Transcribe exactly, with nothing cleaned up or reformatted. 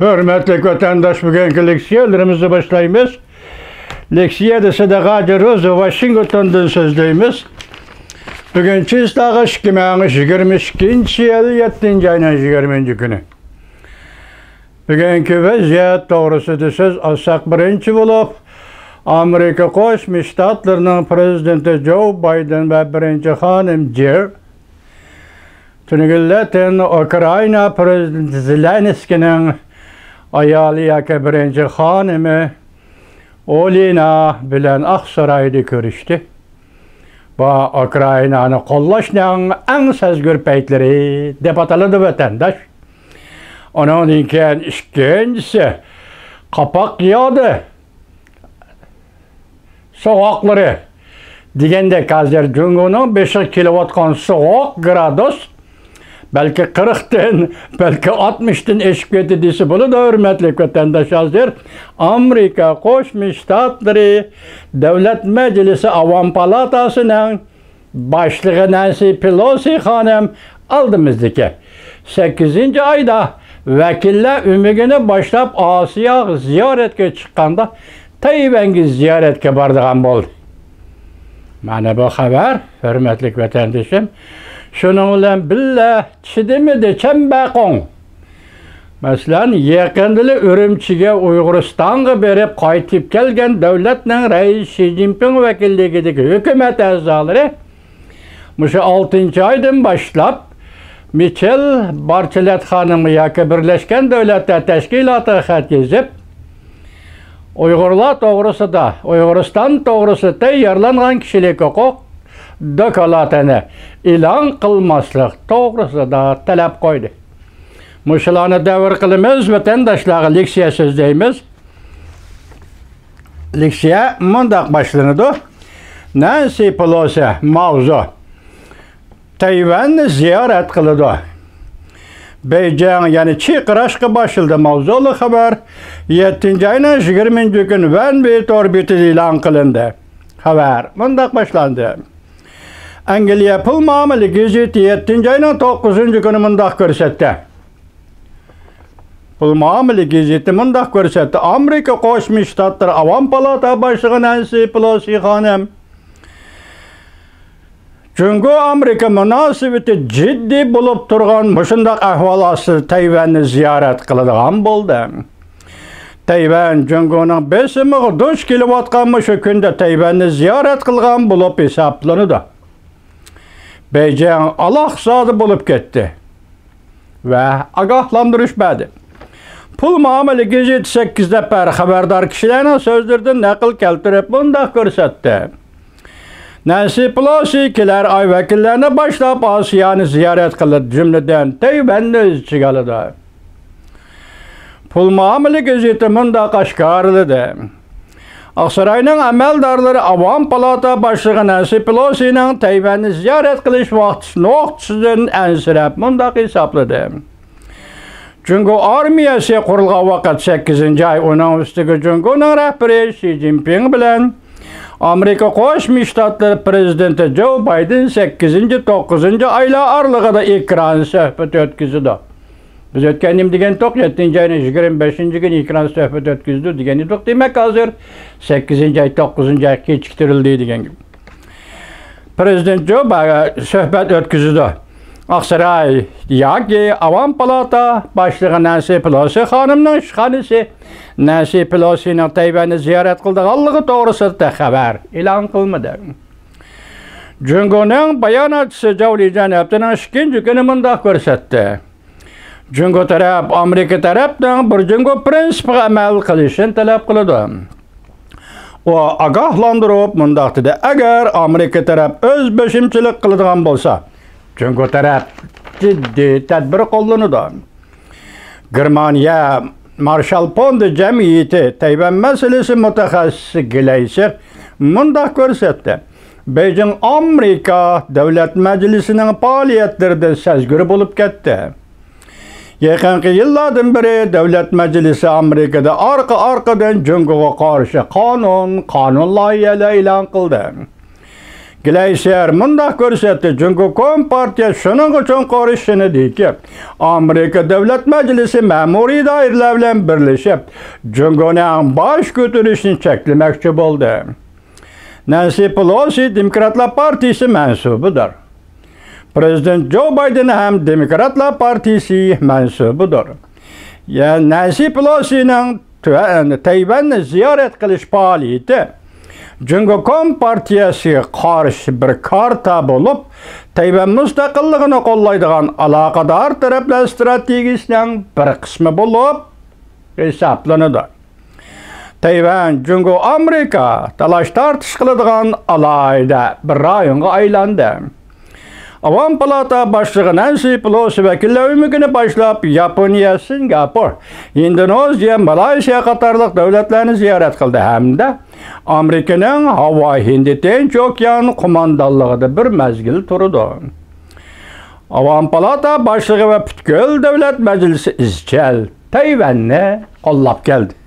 ھۆرمەتلىك ۋەتەنداش، بۈگۈنكى لېكسىيەلىرىمىزنى باشلايمىز. لېكسىيەدە سىدىق ھاجى روزى ۋاشىنگتوندىن سۆزلەيمىز. بۈگۈن چىسلاغا ئىككى مىڭ يىگىرمە ئىككىنچى يىل يەتتىنچى ئاينىڭ يىگىرمىنچى كۈنى. بۈگۈنكى ۋەزىيەت توغرىسىدا سۆز ئالساق، بىرىنچى بولۇپ، ئامېرىكا قوشما شتاتلىرىنىڭ پىرېزىدېنتى جو بايدېن ۋە بىرىنچى خانىم جىل تۈنۈگۈنلەتىن ئۇكرائىنا پىرېزىدېنتى زېلېنسكىينىڭ ئايالى ياكى بىرىنچى خانىمى ئولېنا بىلەن ئاقسارايدا كۆرۈشتى. بۇ ئۇكرائىنانى قوللاشنىڭ ئەڭ سەزگۈر پەيتلىرى دەپ ئاتىلىدۇ، ۋەتەنداش. ئۇنىڭدىن كېيىن ئىككىنچىسى، قاپاق ياغدى. سوغۇقلىرى دېگەندەك، ھازىر جۇڭگونىڭ بېشىغا كېلىۋاتقان سوغۇق گرادۇس بەلكى قىرىقتىن، بەلكى ئاتمىشتىن ئېشىپ كەتتى دېسە بولىدۇ، ھۆرمەتلىك ۋەتەنداش. ھازىر ئامېرىكا قوشما شتاتلىرى دۆلەت مەجلىسى ئاۋام پالاتاسىنىڭ باشلىقى نەنسى پېلوسى خانىم ئالدىمىزدىكى سەككىزىنچى ئايدا ۋەكىللەر ئۆمىكىنى باشلاپ ئاسىياغا زىيارەتكە چىققاندا، تەيۋەنگە زىيارەتكە بارىدىغان بولدى. مانا بۇ خەۋەر، ھۆرمەتلىك ۋەتەندىشىم. شۇنىڭ بىلەن بىللە، چىدىمىدى چەنبەقوڭ. مەسىلەن، يېقىندىلا ئۈرۈمچىگە، ئۇيغۇرىستانغا بېرىپ قايتىپ كەلگەن دۆلەتنىڭ رەئىسى شى جىنپىڭ ۋەكىللىكىدىكى ھۆكۈمەت ئەزالىرى مۇشۇ ئالتىنچى ئايدىن باشلاپ مىچېل بارچېلەت خانىمغا ياكى بىرلەشكەن دۆلەتلەر تەشكىلاتىغا خەت يېزىپ، ئۇيغۇرلار توغرىسىدا، ئۇيغۇرىستان توغرىسىدا تەييارلانغان كىشىلىك ھوقۇق دوكلاتىنى ئېلان قىلماسلىق توغرىسىدا تەلەپ قويدى. مۇشۇلارنى دەۋر قىلىمىز، ۋەتەنداشلارغا لېكسىيە سۆزلەيمىز. لېكسىيە مۇنداق باشلىنىدۇ. نەنسى پېلوسى، ماۋزۇ: تەيۋەننى زىيارەت قىلىدۇ. بېيجىڭ يەنە چىرقىراشقا باشلىدى ماۋزۇلۇق خەۋەر يەتتىنچى ئاينىڭ يىگىرمىنچى كۈنى ۋەن ۋېي تور بېتىدە ئېلان قىلىندى. خەۋەر مۇنداق باشلاندى. ئەنگلىيە پۇل مۇئامىلە گېزىتى يەتتىنچى ئاينىڭ توققۇزىنچى كۈنى مۇنداق كۆرسەتتى. پۇل مۇئامىلە گېزىتى مۇنداق كۆرسەتتى: ئامېرىكا قوشما شتاتلىرى ئاۋام پالاتا باشلىقى نەنسى پېلوسى خانىم جۇڭگو ئامېرىكا مۇناسىۋىتى جىددىي بولۇپ تۇرغان مۇشۇنداق ئەھۋال ئاستىدا تەيۋەننى زىيارەت قىلىدىغان بولدى. تەيۋەن جۇڭگونىڭ بېسىمىغا دۇچ كېلىۋاتقان مۇشۇ كۈندە تەيۋەننى زىيارەت قىلغان بولۇپ ھېسابلىنىدۇ. بېيجىڭ ئالاقزادە بولۇپ كەتتى ۋە ئاگاھلاندۇرۇش بەردى. پۇل مۇئامىلە گېزىتى سەككىز نەپەر خەۋەردار كىشىلەرنىڭ سۆزلىرىدىن نەقىل كەلتۈرۈپ مۇنداق كۆرسەتتى: نەنسى پېلوسى كېلەر ئاي ۋەكىللەرنى باشلاپ ئاسىيانى زىيارەت قىلىدۇ، جۈملىدىن تەيۋەننى ئۆز ئىچىگە ئالىدۇ. پۇل مۇئامىلە گېزىتى مۇنداق ئاشكارىلىدى: ئاقساراينىڭ ئەمەلدارلىرى ئاۋام پالاتا باشلىقى نەنسى پېلوسىنىڭ تەيۋەننى زىيارەت قىلىش ۋاقتىسى نۇقتىسىدىن ئەنسىرەپ مۇنداق ھېسابلىدى: جۇڭگو ئارمىيەسى قۇرۇلغان ۋاقىت سەككىزىنچى ئاي، ئۇنىڭ ئۈستىگە جۇڭگونىڭ رەھبىرى شى جىنپىڭ بىلەن ئامېرىكا قوشما شتاتلىرى پىرېزىدېنتى جو بايدېن سەككىزىنچى، توققۇزىنچى ئايلار ئارىلىقىدا ئېكران سۆھبىتى ئۆتكۈزىدۇ. بىز ئۆتكەن نېمە دېگەنتۇق؟ يەتتىنچى ئاينىڭ يىگىرمە بەشىنچى كۈنى ئېكران سۆھبىتى ئۆتكۈزىدۇ دېگەن ئىدۇق. دېمەك، ھازىر سەككىزىنچى ئاي، توققۇزىنچى ئاي كېچىكتۈرۈلدى دېگەن گەپ. پىرېزىدېنت جو با-، سۆھبەت ئۆتكۈزىدۇ. ئاقساراي ياكى ئاۋام پالاتا باشلىقى نەنسى پېلوسى خانىمنىڭ ئىشخانىسى نەنسى پېلوسىنىڭ تەيۋەننى زىيارەت قىلىدىغانلىقى توغرىسىدا خەۋەر ئېلان قىلمىدى. جۇڭگونىڭ باياناتچىسى جاۋ لىجيەن ھەپتىنىڭ ئىككىنچى كۈنى مۇنداق كۆرسەتتى: جۇڭگو تەرەپ ئامېرىكا تەرەپنىڭ بىر جۇڭگو پىرىنسىپىغا ئەمەل قىلىشىنى تەلەپ قىلىدۇ. ئۇ ئاگاھلاندۇرۇپ مۇنداق دېدى: ئەگەر ئامېرىكا تەرەپ ئۆز بېشىمچىلىق قىلىدىغان بولسا، جۇڭگو تەرەپ جىددىي تەدبىر قوللىنىدۇ. گېرمانىيە مارشال فوندى جەمئىيىتى تەيۋەن مەسىلىسى مۇتەخەسسىسى گلەيسېر مۇنداق كۆرسەتتى: بېيجىڭ ئامېرىكا دۆلەت مەجلىسىنىڭ پائالىيەتلىرىدە سەزگۈر بولۇپ كەتتى. يېقىنقى يىللاردىن بېرى دۆلەت مەجلىسى ئامېرىكىدا ئارقا-ئارقىدىن جۇڭگوغا قارشى قانۇن، قانۇن لايىھەلەر ئېلان قىلدى. گلەيسىيەر مۇنداق كۆرسەتتى، جۇڭگو كومپارتىيە شۇنىڭغا چوڭقۇر ئىشىنىدىكى، ئامېرىكا دۆلەت مەجلىسى مەمۇرىي دائىرىلەر بىلەن بىرلىشىپ، جۇڭگونىڭ باش كۆتۈرۈشىنى چەكلىمەكچى بولدى. نەنسى پېلوسى دېموكراتلار پارتىيىسى مەنسۇبىدۇر. پرېزىدېنت جو بايدېن ھەم دېموكراتلار پارتىيىسى مەنسۇبىدۇر. يە-، نەنسى پېلوسىنىڭ تۈ-، تەيۋەننى زىيارەت قىلىش پائالىيىتى جۇڭگو كومپارتىيەسىگە قارشى بىر كارتا بولۇپ، تەيۋەن مۇستەقىللىقىنى قوللايدىغان ئالاقىدار تەرەپلەر ئىستراتېگىيىسىنىڭ بىر قىسمى بولۇپ ھېسابلىنىدۇ. تەيۋەن جۇڭگو ئامېرىكا تالاش تارتىش قىلىدىغان ئالاھىدە بىر رايونغا ئايلاندى. ئاۋام پالاتا باشلىقى نەنسى پېلوسى ۋەكىللەر ئۆمىكىنى باشلاپ، ياپونىيە، سىنگاپور، ئىندونېزىيە، مالايسىيا قاتارلىق دۆلەتلەرنى زىيارەت قىلدى ھەمدە ئامېرىكىنىڭ ھاۋاي ھىندى تىنچ ئوكيان قوماندانلىقىدا بىر مەزگىل تۇرىدۇ. ئاۋام پالاتا باشلىقى ۋە پۈتكۈل دۆلەت مەجلىسى ئىزچىل تەيۋەننى قوللاپ كەلدى.